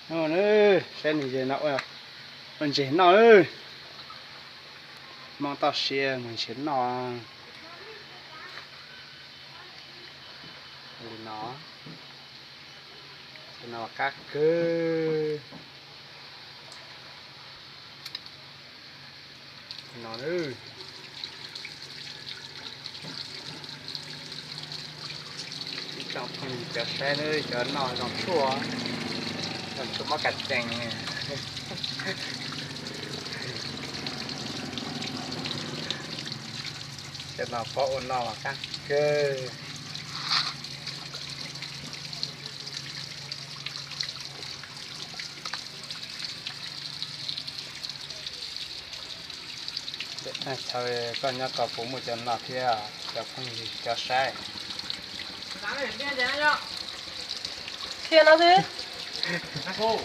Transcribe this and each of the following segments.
Saib nws ze no ua ntseg noj. Hmoob toj siab mus nrhiav noj li no. Cov no qab kawg. No, ib tsoom phooj ywg cov saib, cov noj zoo tshuaj, zoo tshuaj mab kas cees. Cov no pob ua noj mas qab kawg. Thaum koj nyob koj puas muaj cov no thiab cov phooj ywg cov saib? Qhia no xwb. Ntawd,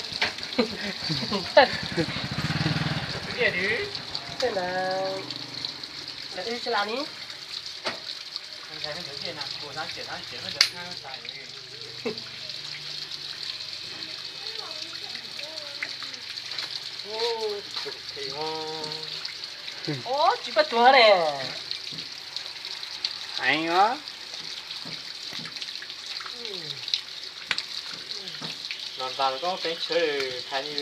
ntawd ib tsi las ni. Ub, tsis pab tuag ne. Heev os. Los ntas koj teeb tshawv thaiv ni.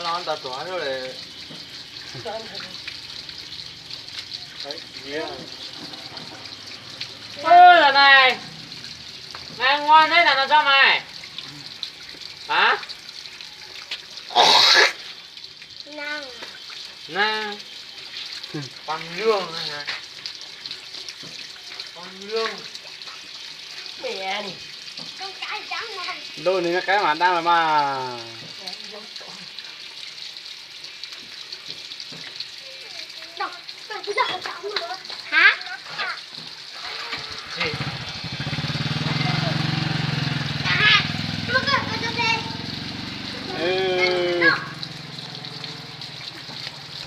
Los ntas tuag lawm. Ub, los nais, nais, nua neb ntais no tso nais. Hab, na, pab luag, pab luag. Lub nws qaib mas dab los mas.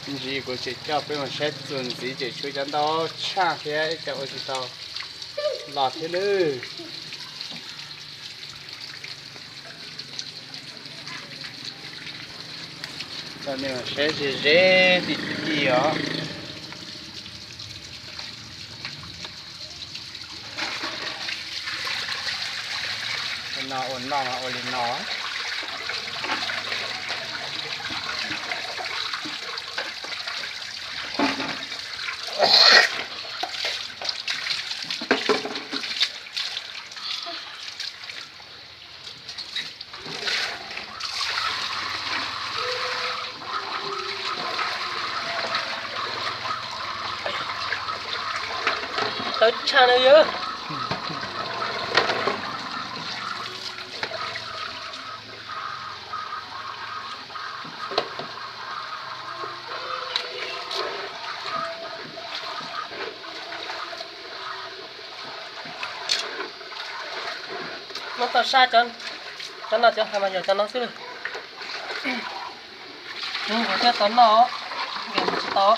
Ntsis kuv tseem coj peb mus saib txuas ntxiv ces tshuav cov ntau tshaj thiab ib co ua tsis tau los thiab nawb. Coj nej mus saib ze ze ti ti os. Ua no ua noj mas ua li no. Tawv tshaj na yog. Muab tau sab cov, cov no cov hais mas yog cov no xwb. Nws thiaj tau noj, nkees tsis tau.